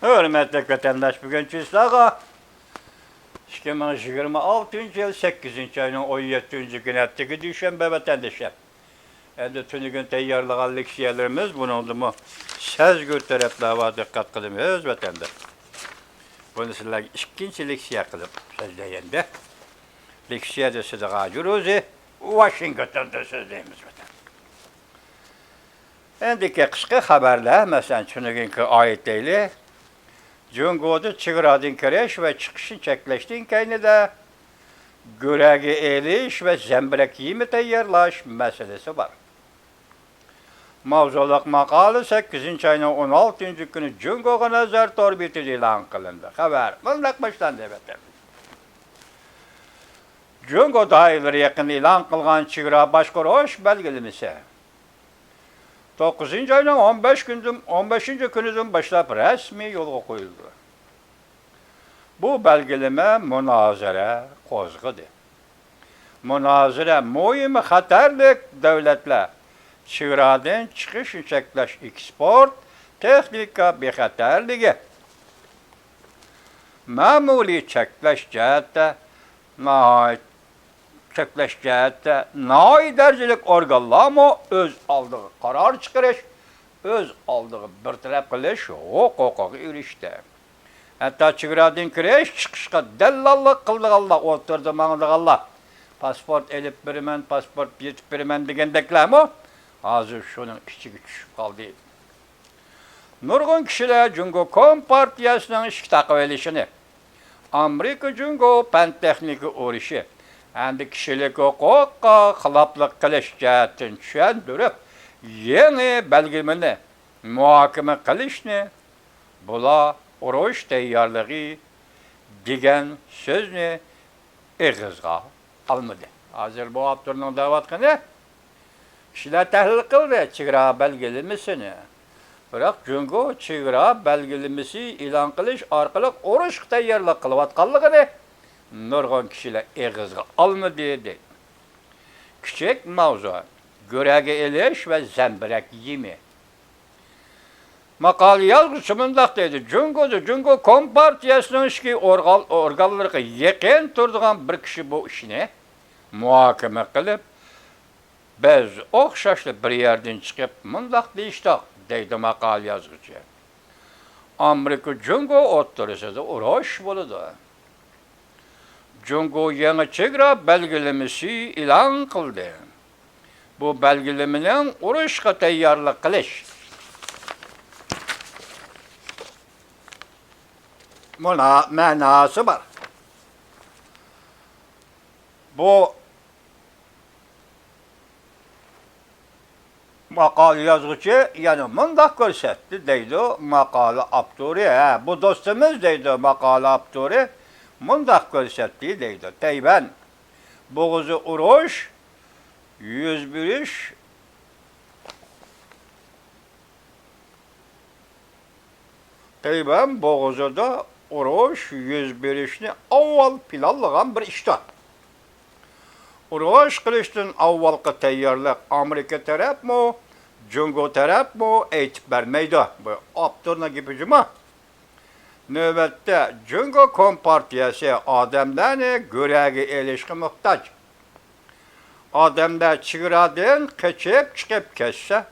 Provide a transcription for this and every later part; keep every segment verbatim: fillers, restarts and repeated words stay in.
ھۆرمەتلىك ۋەتەنداش، بۈگۈنكى سىلەرگە ئىككى مىڭ يىگىرمە ئالتىنچى يىل سەككىزىنچى ئاينىڭ ئون يەتتىنچى كۈنى، ئەتىگە دۈشەنبە ۋەتەندىشىم. ئەمدى تۈنۈگۈن تەييارلىغان لېكسىيەلىرىمىز، بۇنىڭدىمۇ سەزگۈر تەرەپلەر بار، دىققەت قىلىمىز ۋەتەنداش. بۇنى سىلەرگە ئىككىنچى لېكسىيە قىلىپ سۆزلەيەندە. لېكسىيە دېسىدىغان يۇرۇزى ۋاشىنگتوندا سۆزلەيمىز ۋەتەن. ئەمدىكى قىسقا خەۋەرلەر، مەسىلەن، تۈنۈگۈنكى ئايەت دەيلى. جۇڭگودا چېگرادىن كىرىش ۋە چىقىشنى چەكلەشتىن كەينىدە گۆرەگە ئېلىش ۋە زەمبىرەك يېمى تەييارلاش مەسىلىسى بار. ماۋزۇلۇق ماقالە سەككىزىنچى ئاينىڭ ئون ئالتىنچى كۈنى جۇڭگوغا نەزەر تور بېتىدە ئېلان قىلىندى. خەۋەر مۇنداق باشلاندى، ۋەتەن. جۇڭگو دائىرىلىرى يېقىندا ئېلان قىلغان چېگرا باشقۇرۇش بەلگىلىمىسى توققۇزىنچى ئاينىڭ ئون بەش كۈنىدىن، ئون بەشىنچى كۈنىدىن باشلاپ رەسمىي يولغا قويۇلدى. بۇ بەلگىلىمە مۇنازىرە قوزغىدى. مۇنازىرە مۇھىم خەتەرلىك دۆلەتلەر چېگرادىن چىقىشنى چەكلەش، ئېكسپورت، تېخنىكا بىخەتەرلىكى، مەمۇرىي چەكلەش جەھەتتە ناھايىتى، چەكلەش جەھەتتە ناھايىتى دەرىجىلىك ئورگانلارمۇ ئۆز ئالدىغا قارار چىقىرىش، ئۆز ئالدىغا بىر تەرەپ قىلىش ھوقۇقىغا ئېرىشتى. ھەتتا چېگرادىن كىرىش، چىقىشقا دەللاللىق قىلىدىغانلار، ئوتتۇرىدا ماڭىدىغانلار، پاسپورت ئېلىپ بېرىمەن، پاسپورت يېتىپ بېرىمەن دېگەندەكلەرمۇ ھازىر شۇنىڭ ئىچىگە چۈشۈپ قالدى. نۇرغۇن كىشىلەر جۇڭگو كومپارتىيەسىنىڭ ئىشىك تاقىۋېلىشىنى، ئامېرىكا جۇڭگو پەن تېخنىكا ئۇرۇشى ھەمدە كىشىلىك ھوقۇققا خىلاپلىق قىلىش جەھەتتىن چۈشەندۈرۈپ، يېڭى بەلگىلىمىنى مۇھاكىمە قىلىشنى، بۇلار ئۇرۇش تەييارلىقى دېگەن سۆزنى ئېغىزغا ئالمىدى. ھازىر بۇ ئاپتورنىڭ دەۋاتقىنى، كىشىلەر تەھلىل قىلدى چېگرا بەلگىلىمىسىنى. بىراق جۇڭگو چېگرا بەلگىلىمىسى ئېلان قىلىش ئارقىلىق ئۇرۇشقا تەييارلىق قىلىۋاتقانلىقىنى نۇرغۇن كىشىلەر ئېغىزغا ئالمىدى، دەيدۇ. كىچىك ماۋزۇ، گۆرەگە ئېلىش ۋە زەمبىرەك يېمى. ماقالە يازغۇچى مۇنداق دەيدۇ، جۇڭگودا جۇڭگو كومپارتىيەسىنىڭ ئىچكى ئورغان-، ئورگانلىرىغا يېقىن تۇرىدىغان بىر كىشى بۇ ئىشنى مۇھاكىمە قىلىپ، بىز ئوخشاشلا بىر يەردىن چىقىپ مۇنداق دېيىشتۇق، دەيدۇ ماقالە يازغۇچى. ئامېرىكا جۇڭگو ئوتتۇرىسىدا ئۇرۇش بولىدۇ. جۇڭگو يېڭى چېگرا بەلگىلىمىسى ئېلان قىلدى. بۇ بەلگىلىمىنىڭ ئۇرۇشقا تەييارلىق قىلىش مۇنا-، مەناسى بار. بۇ ماقالە يازغۇچى يەنە مۇنداق كۆرسەتتى، دەيدۇ ماقالە ئاپتورى. ھە، بۇ دوستىمىز، دەيدۇ ماقالە ئاپتورى، مۇنداق كۆرسەتتى، دەيدۇ. تەيۋەن بوغۇزى ئۇرۇش يۈز بېرىش، تەيۋەن بوغۇزىدا ئۇرۇش يۈز بېرىشنى ئاۋۋال پىلانلىغان بىر ئىشتان. ئۇرۇش قىلىشتىن ئاۋۋالقى تەييارلىق ئامېرىكا تەرەپمۇ، جۇڭگو تەرەپمۇ ئېيتىپ بەرمەيدۇ. بۇ ئاپتورنىڭ گېپى جۇمۇ. نۆۋەتتە جۇڭگو كومپارتىيەسى ئادەملەرنى گۆرەگە ئېلىشقا موھتاج. ئادەملەر چېگرادىن قېچىپ چىقىپ كەتسە،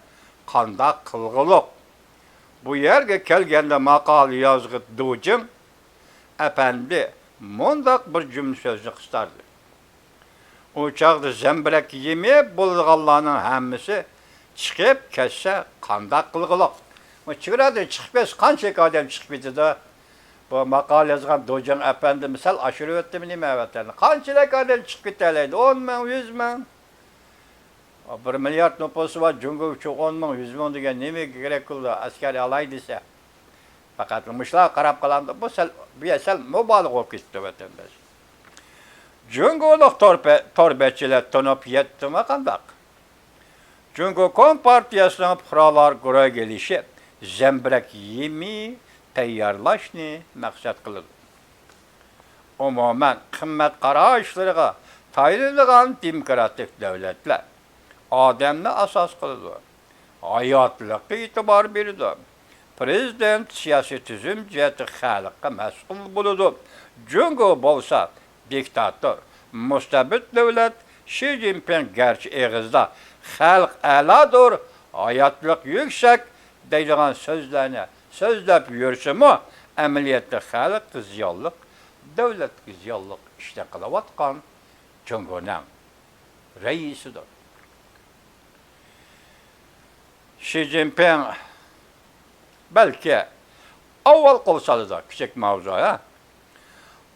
قانداق قىلغۇلۇق؟ بۇ يەرگە كەلگەندە ماقالە يازغۇچى دۇجىڭ ئەپەندى مۇنداق بىر جۈملە سۆزنى قىستاردى. ئۇ چاغدا زەمبىرەك يېمى بولىدىغانلارنىڭ ھەممىسى چىقىپ كەتسە، قانداق قىلغۇلۇق؟ بۇ چېگرادىن چىقىپ كەتسە، قانچىلىك ئادەم چىقىپ كېتىدۇ؟ بۇ ماقالە يازغان دۇجىڭ ئەپەندىمۇ سەل ئاشۇرۇۋەتتىمۇ نېمە ۋەتەندە؟ قانچىلىك ئادەم چىقىپ كېتەلەيدۇ؟ ئون مىڭ، يۈز مىڭ؟ بىر مىليارد نوپۇسى بار جۇڭگو ئۈچۈن ئون مىڭ، يۈز مىڭ دېگەن نېمىگە كېرەك بولىدۇ؟ ئەسكەر ئالاي دېسە. پەقەت مۇشۇلارغا قاراپ قالامدۇ؟ بۇ سەل، بۇ يەر سەل مۇبالىغە بولۇپ كېتىپتۇ، ۋەتەنداش. جۇڭگولۇق تور بە-، تور بەتچىلەر تونۇپ يەتتىمۇ قانداق؟ جۇڭگو كومپارتىيەسىنىڭ پۇقرالار گۇرۇھىغا ئېلىشى زەمبىرەك يېمى تەييارلاشنى مەقسەت قىلىدۇ. ئومۇمەن، قىممەت قاراشلىرىغا تايىنىدىغان دېموكراتىك دۆلەتلەر ئادەمنى ئاساس قىلىدۇ، ھاياتلىققا ئېتىبار بېرىدۇ، پىرېزىدېنت سىياسىي تۈزۈم جەھەتتە خەلققە مەسئۇل بولىدۇ. جۇڭگو بولسا دىكتاتور، مۇستەبىت دۆلەت. شى جىنپىڭ گەرچە ئېغىزدا «خەلق ئەلادۇر، ھاياتلىق يۈكسەك» دەيدىغان سۆزلەرنى سۆزلەپ يۈرسىمۇ، ئەمەلىيەتتە خەلققە زىيانلىق، دۆلەتكە زىيانلىق ئىشنى قىلىۋاتقان جۇڭگونىڭ رەئىسىدۇر. شى جىنپىڭ بەلكى ئاۋۋال قول سالىدۇ، كىچىك ماۋزۇ، ھە؟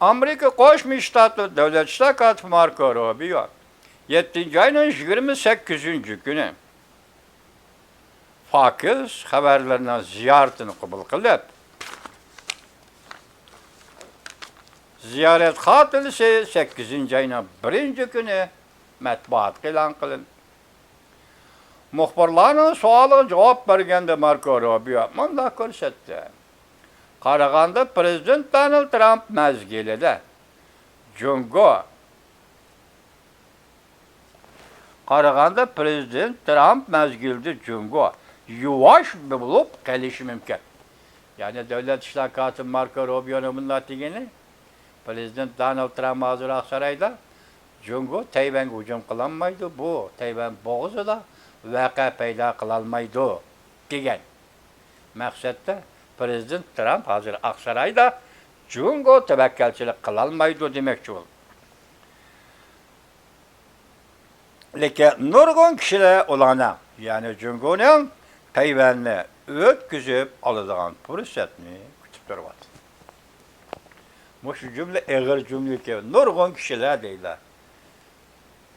ئامېرىكا قوشما شتاتلىرى دۆلەت ئىشلار كاتىپى ماركو روبىيو يەتتىنچى ئاينىڭ يىگىرمە سەككىزىنچى كۈنى فاكس خەۋەرلىرىنىڭ زىيارىتىنى قوبۇل قىلىپ، زىيارەت خاتىرىسى سەككىزىنچى ئاينىڭ بىرىنچى كۈنى مەتبۇئاتقا ئېلان قىلىندى. مۇخبىرلارنىڭ سوئالىغا جاۋاب بەرگەندە ماركو روبىيو مۇنداق كۆرسەتتى: قارىغاندا، پىرېزىدېنت دونالد ترامپ مەزگىلىدە جۇڭگو، قارىغاندا، پىرېزىدېنت ترامپ مەزگىلىدە جۇڭگو يۇۋاش بولۇپ قېلىشى مۇمكىن. يەنى دۆلەت ئىشلار كاتىپى ماركو روبىيونىڭ مۇنداق دېگىنى، پىرېزىدېنت دونالد ترامپ ھازىر ئاقسارايدا جۇڭگو تەيۋەنگە ھۇجۇم قىلالمايدۇ، بۇ تەيۋەن بوغۇزىدا ۋەقە پەيدا قىلالمايدۇ، دېگەن. مەقسەتتە، پىرېزىدېنت ترامپ ھازىر ئاقسارايدا جۇڭگو تەۋەككەلچىلىك قىلالمايدۇ دېمەكچى بولدى. لېكىن نۇرغۇن كىشىلەر ئۇلارنىڭ، يەنى جۇڭگونىڭ تەيۋەننى ئۆتكۈزۈپ ئالىدىغان پۇرسەتنى كۈتۈپ تۇرۇۋاتىدۇ. مۇشۇ جۈملە ئېغىر جۈملىكى، نۇرغۇن كىشىلەر دەيدۇ.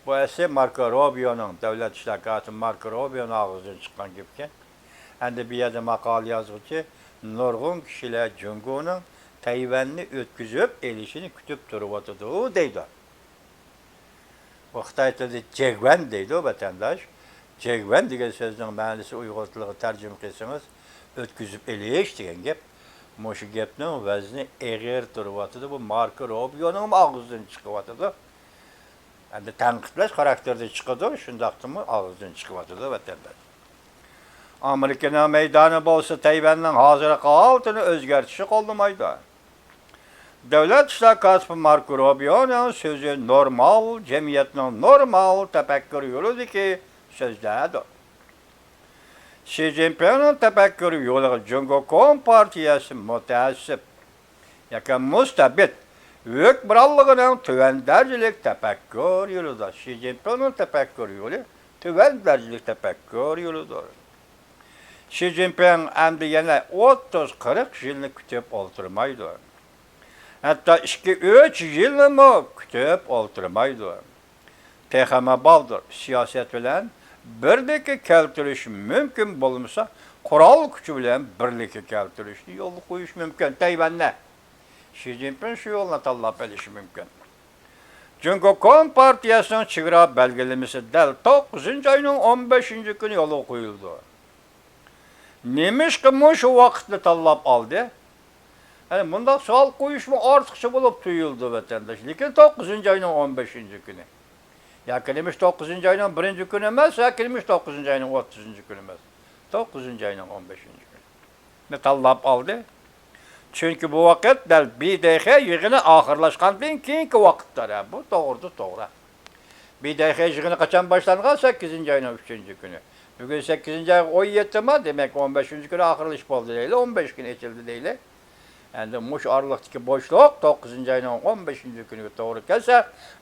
بۇ ئەسلى ماركو روبىيونىڭ، دۆلەت ئىشلار كاتىپى ماركو روبىيونىڭ ئاغزىدىن چىققان گەپكەن. ئەمدى بۇ يەردە ماقالە يازغۇچى نۇرغۇن كىشىلەر جۇڭگونىڭ تەيۋەننى ئۆتكۈزۈپ ئېلىشىنى كۈتۈپ تۇرۇۋاتىدۇ دەيدۇ. بۇ خىتاي تىلىدا جېگۈەن دەيدۇ، ۋەتەنداش. جېگۈەن دېگەن سۆزنىڭ مەنىسى ئۇيغۇر تىلىغا تەرجىمە قىلسىڭىز، ئۆتكۈزۈپ ئېلىش دېگەن گەپ. مۇشۇ گەپنىڭ ۋەزنى ئېغىر تۇرۇۋاتىدۇ. بۇ ماركو روبىيونىڭمۇ ئاغزىدىن چىقىۋاتىدۇ. ئەمدى تەنقىدلەش خاراكتېرىدا چىقىدۇ، شۇنداقتىمۇ ئاغزىدىن چىقىۋاتىدۇ، ۋەتەنداش. ئامېرىكىنىڭ مەيدانى بولسا تەيۋەننىڭ ھازىرقى ھالىتىنى ئۆزگەرتىشنى قوللىمايدۇ. دۆلەت ئىشلار كاتىپى ماركو روبىيونىڭ سۆزى نورمال، جەمئىيەتنىڭ نورمال تەپەككۇر يولىدىكى سۆزلەردۇر. شى جىنپىڭنىڭ تەپەككۇر يولىغا جۇڭگو كومپارتىيەسى مۇتەئەسسىپ ياكى مۇستەبىت، ھۆكۈمرانلىقىنىڭ تۆۋەن دەرىجىلىك تەپەككۇر يولىدۇر. شى جىنپىڭنىڭ تەپەككۇر يولى تۆۋەن دەرىجىلىك تەپەككۇر يولىدۇر. شى جىنپىڭ ئەمدى يەنە ئوتتۇز، قىرىق يىلنى كۈتۈپ ئولتۇرمايدۇ. ھەتتا ئىككى، ئۈچ يىلنىمۇ كۈتۈپ ئولتۇرمايدۇ. تېخىمۇ بالدۇر، سىياسەت بىلەن بىرلىككە كەلتۈرۈش مۇمكىن بولمىسا، قورال كۈچى بىلەن بىرلىككە كەلتۈرۈشنى يولغا قويۇش مۇمكىن. تەيۋەننى شى جىنپىڭ شۇ يولنى تاللاپ ئېلىشى مۇمكىن. جۇڭگو كومپارتىيەسىنىڭ چېگرا بەلگىلىمىسى دەل توققۇزىنچى ئاينىڭ ئون بەشىنچى كۈنى يولغا قويۇلىدۇ. نېمىشقا مۇشۇ ۋاقىتنى تاللاپ ئالدى؟ يەنى مۇنداق سوئال قويۇشمۇ ئارتۇقچە بولۇپ تۇيۇلىدۇ، ۋەتەنداش. لېكىن توققۇزىنچى ئاينىڭ ئون بەشىنچى كۈنى. ياكى نېمىش توققۇزىنچى ئاينىڭ بىرىنچى كۈنى ئەمەس، ياكى نېمىش توققۇزىنچى ئاينىڭ ئوتتۇزىنچى كۈنى ئەمەس. توققۇزىنچى ئاينىڭ ئون بەشىنچى كۈنى. نى تاللاپ ئالدى. چۈنكى بۇ ۋاقىت دەل ب د خ يىغىنى ئاخىرلاشقاندىن كېيىنكى ۋاقىتتۇر. ھە، بۇ توغرىدىن توغرا. ب د خ يىغىنى قاچان باشلانغان؟ سەككىزىنچى ئاينىڭ ئۈچىنچى كۈنى. بۈگۈن سەككىزىنچى ئايغا ئون يەتتىما، دېمەك، ئون بەشىنچى كۈنى ئاخىرلىشىپ بولدى دەيلى، ئون بەش كۈن ئېچىلدى دەيلى. ئەمدى مۇشۇ ئارىلىقتىكى بوشلۇق توققۇزىنچى ئاينىڭ ئون بەشىنچى كۈنىگە توغرا كەلسە،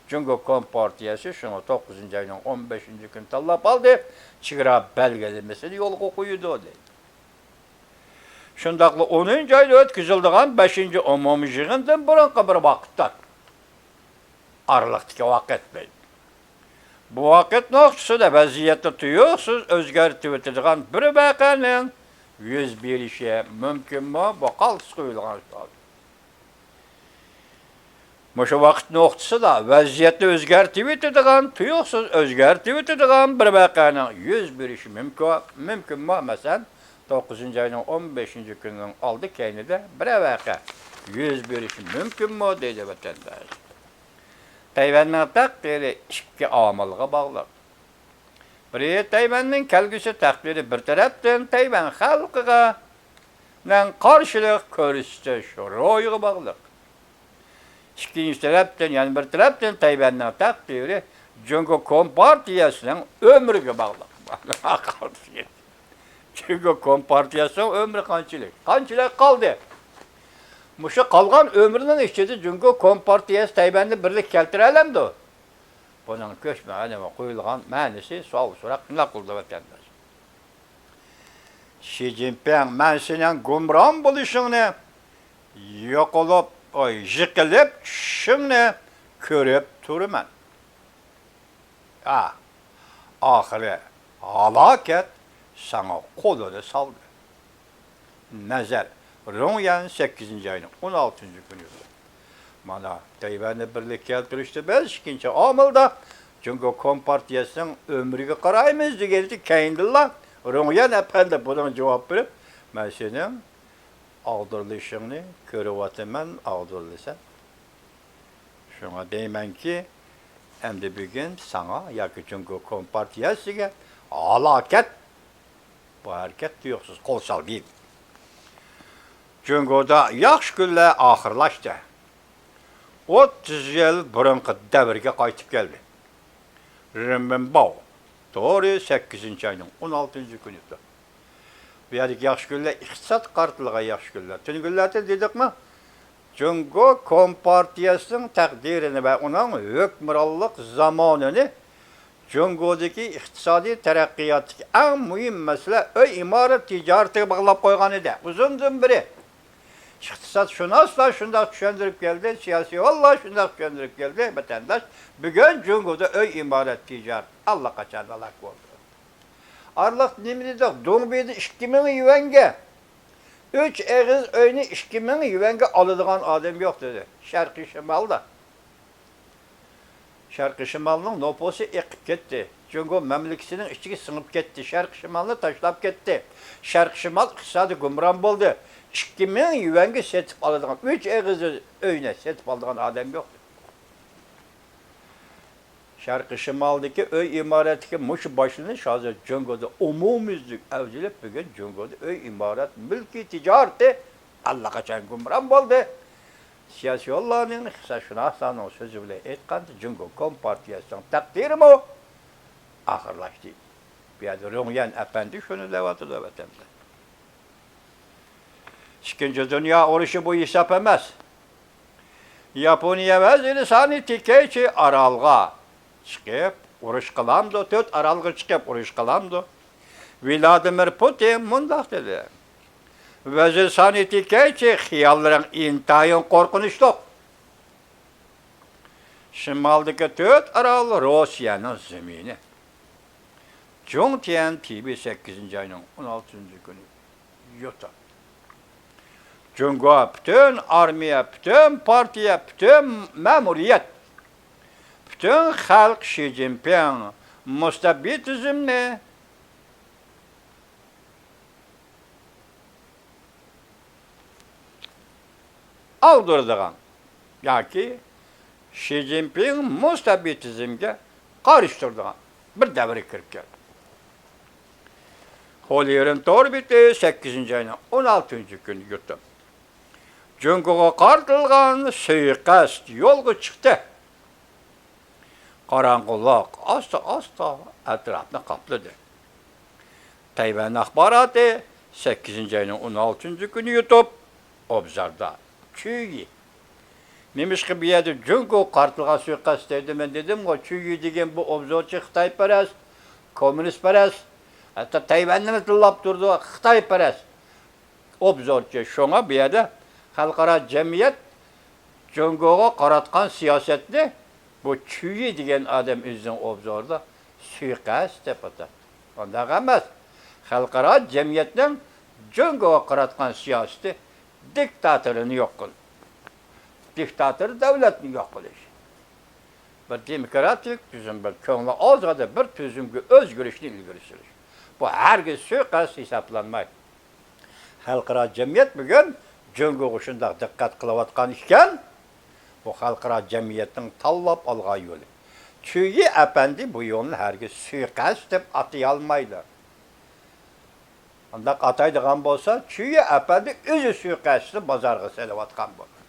جۇڭگو كومپارتىيەسى شۇڭا توققۇزىنچى ئاينىڭ ئون بەشىنچى كۈنى تاللاپ ئالدى، چېگرا بەلگىلىمىسىنى يولغا قويىدۇ دەيدۇ. شۇنداقلا ئونىنچى ئايدا ئۆتكۈزۈلىدىغان بەشىنچى ئومۇمىي يىغىندىن بۇرۇنقى بىر ۋاقىتتا ئارىلىقتىكى ۋاقىت دەيدۇ. بۇ ۋاقىت نۇقتىسىدا ۋەزىيەتنى تۇيۇقسىز ئۆزگەرتىۋېتىدىغان بىر ۋەقەنىڭ يۈز بېرىشى مۇمكىنمۇ؟ بۇ قالتىس قويۇلغان سوئال. مۇشۇ ۋاقىت نۇقتىسىدا ۋەزىيەتنى ئۆزگەرتىۋېتىدىغان، تۇيۇقسىز ئۆزگەرتىۋېتىدىغان بىر ۋەقەنىڭ يۈز بېرىشى مۇمكىن، مۇمكىنمۇ؟ مەسىلەن، توققۇزىنچى ئاينىڭ ئون بەشىنچى كۈنىنىڭ ئالدى كەينىدە بىرەر ۋەقە يۈز بېرىشى مۇمكىنمۇ؟ دەيدۇ ۋەتەنداش. تەيۋەننىڭ تەقدىرى ئىككى ئامىلغا باغلىق. بىرى، تەيۋەننىڭ كەلگۈسى تەقدىرى بىر تەرەپتىن تەيۋەن خەلقىگە نىڭ قارشىلىق كۆرسىتىش روھىغا باغلىق. ئىككىنچى تەرەپتىن، يەنە بىر تەرەپتىن تەيۋەننىڭ تەقدىرى جۇڭگو كومپارتىيەسىنىڭ ئۆمرىگە باغلىق. جۇڭگو كومپارتىيەسىنىڭ ئۆمرى قانچىلىك؟ قانچىلىك قالدى؟ مۇشۇ قالغان ئۆمرىنىڭ ئىچىدە جۇڭگو كومپارتىيەسى تەيۋەننى بىرلىككە كەلتۈرەلەمدۇ؟ بۇنىڭ كۆچمە ئەلەمگە قويۇلغان مەنىسى، سوئال-سوراق مۇنداق قىلىدۇ، ۋەتەنداش. شى جىنپىڭ، مەن سېنىڭ گۇمران بولۇشۇڭنى، يوقىلىپ، ئاي، يىقىلىپ چۈشۈشۈڭنى كۆرۈپ تۇرىمەن. ئا، ئاخىرى ھالاكەت ساڭا قولىنى سالدى. نەزەر، رۇڭيەن، سەككىزىنچى ئاينىڭ ئون ئالتىنچى كۈنى. مانا، تەيۋەننى بىرلىككە كەلتۈرۈشتە بىز ئىككىنچى ئامىلدا جۇڭگو كومپارتىيەسىنىڭ ئۆمرىگە قارايمىز دېگەندىن كېيىندىلا رۇڭيەن ئەپەندى بۇنىڭغا جاۋاب بېرىپ، مەن سېنىڭ ئاغدۇرۇلۇشۇڭنى كۆرۈۋاتىمەن، ئاغدۇرۇلىسەن. شۇڭا دەيمەنكى، ئەمدى بۈگۈن ساڭا ياكى جۇڭگو كومپارتىيەسىگە ھالاكەت! بۇ ھەرىكەت تۇيۇقسىز قول سالدى. جۇڭگودا ياخشى كۈنلەر ئاخىرلاشتى. ئوتتۇز يىل بۇرۇنقى دەۋرگە قايتىپ كەلدى. رېنمىنباۋ تورى، سەككىزىنچى ئاينىڭ ئون ئالتىنچى كۈنى. بۇ يەردىكى ياخشى كۈنلەر، ئىقتىساد قارىتىلغان ياخشى كۈنلەر. تۈنۈگۈنلەردە دېدۇقمۇ؟ جۇڭگو كومپارتىيەسىنىڭ تەقدىرىنى ۋە ئۇنىڭ ھۆكۈمرانلىق زامانىنى جۇڭگودىكى ئىقتىسادىي تەرەققىياتتىكى ئەڭ مۇھىم مەسىلە ئۆي ئىمارەت تىجارىتىگە باغلاپ قويغان ئىدى ئۇزۇندىن بېرى. ئىقتىسادشۇناسلار شۇنداق چۈشەندۈرۈپ كەلدى، سىياسىيونلار شۇنداق چۈشەندۈرۈپ كەلدى، ۋەتەنداش. بۈگۈن جۇڭگودا ئۆي ئىمارەت تىجارىتى ئاللىقاچان ھالاك بولدى. ئارىلىقتا نېمە دېدۇق؟ دۇڭبىدە ئىككى مىڭ يۈەنگە ئۈچ ئېغىز ئۆينى ئىككى مىڭ يۈەنگە ئالىدىغان ئادەم يوق دېدى. شەرقىي شىمالدا. شەرقىي شىمالنىڭ نوپۇسى ئېقىپ كەتتى. جۇڭگو مەملىكىتىنىڭ ئىچىگە سىڭىپ كەتتى. شەرقىي شىمالنى تاشلاپ كەتتى. شەرقىي شىمال ئىقتىسادى گۇمران بولدى. ئىككى مىڭ يۈەنگە سېتىپ ئالىدىغان، ئۈچ ئېغىز ئۆينى سېتىپ ئالىدىغان ئادەم يوق. شەرقىي شىمالدىكى ئۆي ئىمارەتتىكى مۇشۇ باشلىنىش ھازىر جۇڭگودا ئومۇميۈزلۈك ئەۋج ئېلىپ، بۈگۈن جۇڭگودا ئۆي ئىمارەت، مۈلكىي تىجارىتى ئاللىقاچان گۇمران بولدى. سىياسىيونلارنىڭ، ئىقتىسادشۇناسلارنىڭ سۆزى بىلەن ئېيتقاندا، جۇڭگو كومپارتىيەسىنىڭ تەقدىرىمۇ ئاخىرلاشتى. بۇ يەردە رۇڭيەن ئەپەندى شۇنى دەۋاتىدۇ، ۋەتەندە. ئىككىنچى دۇنيا ئۇرۇشى بۇ ھېساب ئەمەس. ياپونىيە ۋەزىرى سانى تېكەيچى ئارالغا چىقىپ ئۇرۇش قىلامدۇ؟ تۆت ئارالغا چىقىپ ئۇرۇش قىلامدۇ؟ ۋلادىمىر پۇتىن مۇنداق دېدى: ۋەزىر سانى تېكەيچى، خىياللىرىڭ ئىنتايىن قورقۇنچلۇق. شىمالدىكى تۆت ئارال روسىيەنىڭ زېمىنى. جۇڭتيەن تىۋى، سەككىزىنچى ئاينىڭ ئون ئالتىنچى كۈنى، يۇتۇپ. جۇڭگو پۈتۈن ئارمىيە، پۈتۈن پارتىيە، پۈتۈن مەمۇرىيەت، پۈتۈن خەلق شى جىنپىڭ مۇستەبىتىزمنى ئاغدۇرىدىغان ياكى شى جىنپىڭ مۇستەبىتىزمگە قارشى تۇرىدىغان بىر دەۋرگە كىرىپ كەلدى. خوليېرىن تور بېتى، سەككىزىنچى ئاينىڭ ئون ئالتىنچى كۈنى، يۇتۇپ. جۇڭگوغا قارىتىلغان سۇيىقەست يولغا چىقتى. قاراڭغۇلۇق ئاستا-ئاستا ئەتراپنى قاپلىدى. تەيۋەن ئاخباراتى سەككىزىنچى ئاينىڭ ئون ئالتىنچى كۈنى يۇتۇپ، ئوبزوردا چۈيى. نېمىشقا بۇ يەردە جۇڭگوغا قارىتىلغان سۇيىقەست دەيدۇ؟ مەن دېدىمغۇ، چۈيى دېگەن بۇ ئوبزورچى خىتايپەرەس، كوممۇنىستپەرەس، ھەتتا تەيۋەننىمۇ تىللاپ تۇرىدۇ، خىتايپەرەس. ئوبزورچى. شۇڭا بۇ يەردە خەلقئارا جەمئىيەت جۇڭگوغا قاراتقان سىياسەتنى بۇ چۈيى دېگەن ئادەم ئۆزىنىڭ ئوبزورىدا سۇيىقەست دەپ ئاتاپتۇ. ئۇنداق ئەمەس. خەلقئارا جەمئىيەتنىڭ جۇڭگوغا قاراتقان سىياسىتى دىكتاتورنى يوق قىلىش، دىكتاتور دۆلەتنى يوق قىلىش، بىر دېموكراتىك تۈزۈم، بىر كۆڭلى ئازادە بىر تۈزۈمگە ئۆزگىرىشنى ئىلگىرى سۈرۈش. بۇ ھەرگىز سۇيىقەست ھېسابلانمايدۇ. خەلقئارا جەمئىيەت بۈگۈن جۇڭگوغا شۇنداق دىققەت قىلىۋاتقان ئىكەن، بۇ خەلقئارا جەمئىيەتنىڭ تاللاپ ئالغان يولى. چۈيى ئەپەندى بۇ يولنى ھەرگىز سۇيىقەست دەپ ئاتىيالمايدۇ. ئۇنداق ئاتايدىغان بولسا، چۈيە ئەپەندى ئۆزى سۇيىقەستنى بازارغا سېلىۋاتقان بولىدۇ.